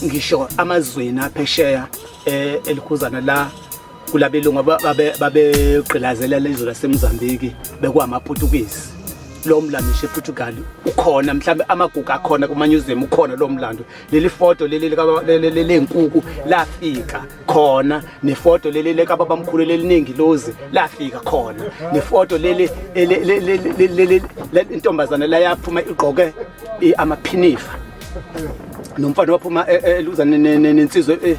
Ngisho amazweni aphesheya elikhuzana la kulabelungu babegqilazela lezwe laseMozambique bekuwamaPutukezi. Lo mlando ngisho ePortugal ukhona, mhlawumbe amagugu akhona kuma-museum ukhona lo mlando. Leli foto leli lenkuku lafika khona, nefoto leli lekababamkhulu leliningi lozi lafika khona, nefoto leli intombazane la yaphuma igqoke amaphinifa nomfana waphuma eluzane nensizwe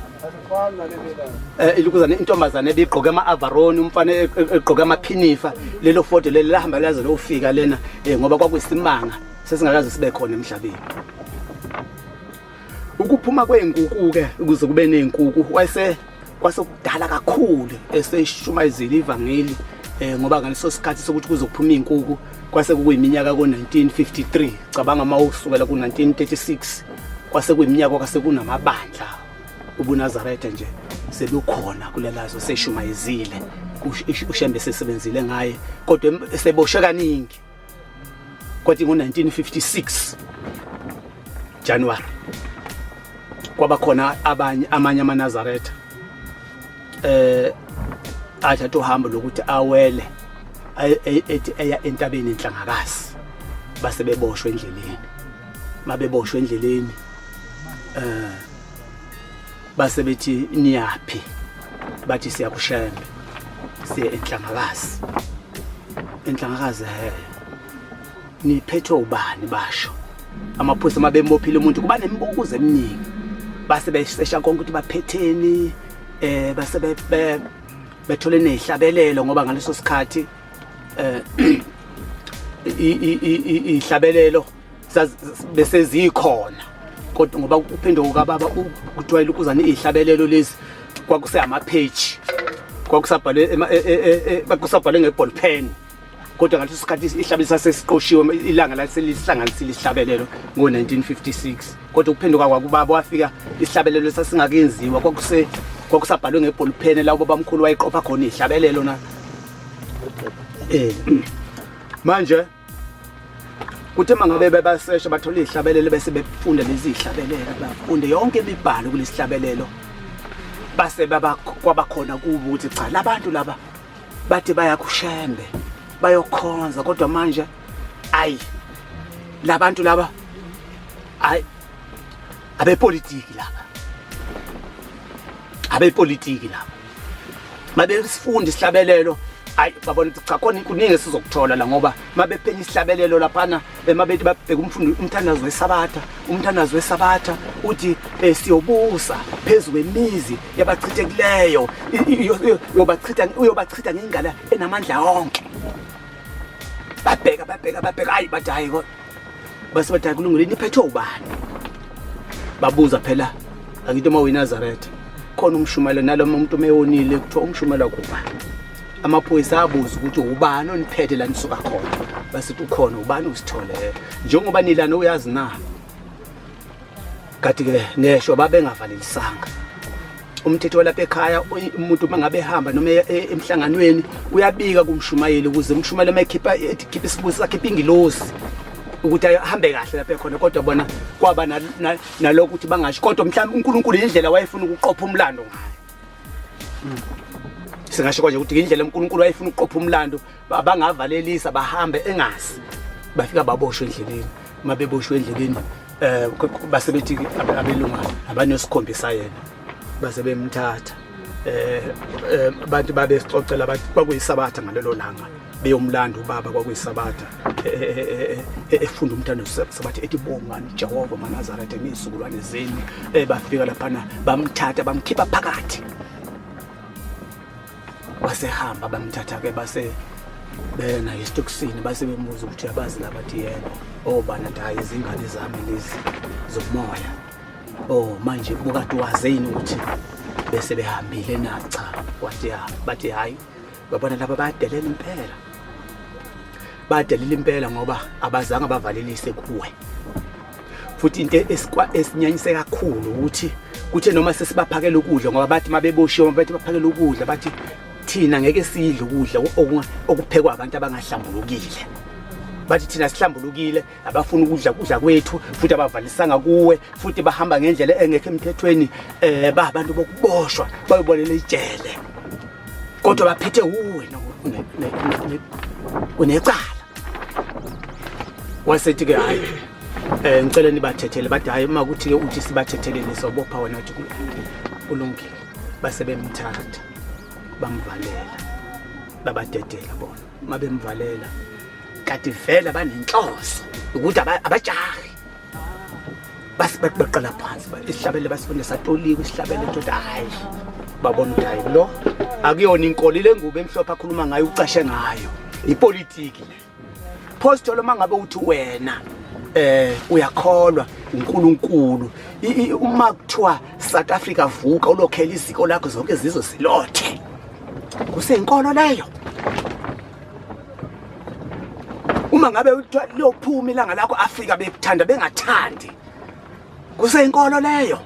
ilukuzane intombazane ebigqoke ama-avaroni, umfana egqoke amaphinifa. Lelo foto leli lahamba laze lofika lena ngoba kwakuyisimanga sesingakaze sibe khona emhlabeni. Ukuphuma kwey'nkuku-ke ukuze kube ney'nkuku wayese kwasekudala kakhulu eseshumayezile ivangeli ngoba ngaleso sikhathi sokuthi kuzokuphuma iy'nkuku kwase kuyiminyaka ko-1953. Cabanga uma usukela ku-1936, kwase kuyiminyaka kwase kunamabandla ubuNazaretha nje sebukhona kulelazwe, seshumayezile uShembe, sesebenzile ngaye, kodwa eseboshwe kaningi. Kwathi ngo-1956 January kwaba khona abanye amanye amaNazaretha athatha uhambo lokuthi awele ethi eya entabeni enhlangakazi, base beboshwe endleleni. Mabeboshwe endleleni base bethi, "Niyaphi?" Bathi, "Siyakushembe, siye enhlangakazi." "Enhlangakazi he, niphethwe ubani?" Basho amaphoyisa. Uma bembophile umuntu kuba nemibuzo eminingi, base besesha konke ukuthi baphetheni, base bethole nezihlabelelo, ngoba ngaleso sikhathi ihlabelelo bese zikhona, kodwa ngoba uphenduka kababa kuthiwa ilukuzana izihlabelelo lezi kwakuse ama-page, kwakusabhalwe kwakusabhalwe nge-ball pen, kodwa ngaleso sikhathi ihlabelelo sasesiqoshiwe, ilanga laselihlanganisile isihlabelelo ngo-1956. Kodwa ukuphenduka kwakubaba wafika isihlabelelo sasingakenziwa, kwakusabhalwe nge-ball pen la ubabamkhulu wayeqopha khona izihlabelelo na manje kuthe mangabe bebasesha bathola izihlabelelo, bese befunda lezi zihlabelelo, bafunde yonke imibhalo kulesihlabelelo, base baba kwabakhona kubo ukuthi cha, labantu laba bathi baya kuShembe bayokhonza, kodwa manje ayi, labantu laba ayi, abepolitiki laba, abepolitiki laba. Mabesifunda isihlabelelo, ayi, babona ukuthi cha, khona kuningi esizokuthola la, ngoba mabephenya isihlabelelo laphana mabethi babheka umfundo umthandazo wesabatha, umthandazo wesabatha uthi siyobusa phezu kwemizi yabachithekileyo, uyobachitha, uyobachitha ngengala enamandla onke. Babheka, babheka, babheka, hayi, bathi hayi, base bathi, "Hayi, kulungile, niphethwe ubani?" Babuza phela, angithi uma uyiNazaretha khona umshumayelo nalo muntu mewonile kuthiwa umshumayelo kubani. Amaphoyisa abuza ukuthi ubani oniphethe la nisuka khona, basithi ukhona ubani usithole njengoba nilana uyazi na. Kanti ke ngesho babengavalelisanga umthetho walapha ekhaya, umuntu uma ngabe ehamba noma emhlanganweni uyabika kumshumayeli ukuze umshumayeli uma ekhipha ethi khipha isibusiso akhipha ingilosi ukuthi ahambe kahle lapha ekhona. Kodwa bona kwaba nalokho ukuthi bangasho, kodwa mhlawumbe uNkulunkulu indlela wayefuna ukuqopha umlando ngayo, singasho konje ukuthi indlela uNkulunkulu wayefuna ukuqopha umlando, bangavalelisa bahambe engazi, bafika baboshwe endleleni. Uma beboshwe endleleni base bethi abelunga abanesikhombisa yena, base bemthatha. Abantu babesixoxela bathi kwakuyisabatha ngalelo langa beyomlando ubaba, kwakuyisabatha, efunda umthandazo sabatha ethi, "Bongani Jehova maNazaretha ney'zukulwane zenu." Bafika laphana bamthatha bamkhipha phakathi, wasehamba. Bamthatha-ke base bena esitokisini, base bemuza ukuthi uyabazi laba, athi yebo. Obani? Athi hhayi, izingane zami lezi zomoya. Oh, manje bukade waze yini ukuthi bese behambile na? Cha, wathi ya. Bathi hhayi, babona laba bayadelela impela, bayadelela impela, ngoba abazange bavalelise kuwe. Futhi into esinyanyise kakhulu ukuthi kuthe noma sesibaphakela ukudla, ngoba bathi mabeboshiwe bathi baphakela ukudla, bathi thina ngeke sidle ukudla okuphekwa abantu abangahlambulukile. Bathi thina sihlambulukile, abafuni ukudla kudla kwethu, futhi abavalisanga kuwe, futhi bahamba ngendlela engekho emthethweni, eh ba abantu bokuboshwa bayobolela ijele. Kodwa baphethe uwe unecala. Wasethi ke hayi, ngicela nibathethele. Bathi hayi, uma kuthi ke uthi sibathethelele sobopha wena. Uthi kulungile. Base bemthatha bamvalela, babadedela bona. Mabemvalela kade vele banenhloso ukuthi abajahi, base baqala phansi isihlabele, basifunda satolikwe isihlabele nto. Hayi, babona ukuthi hayi, lo akuyona inkolo ile ngubo emhlophe akhuluma ngayo, ucashe ngayo, ipolitiki le. Postolo, mangabe uthi wena uyakholwa uNkulunkulu, uma kuthiwa South Africa vuka, ulokhela iziko lakho, zonke izizwe zilothe, kuseyinkolo leyo? Uma ngabe kuthiwa liyophuma ilanga lakho Afrika, bekuthanda bengathandi, kuseyinkolo leyo?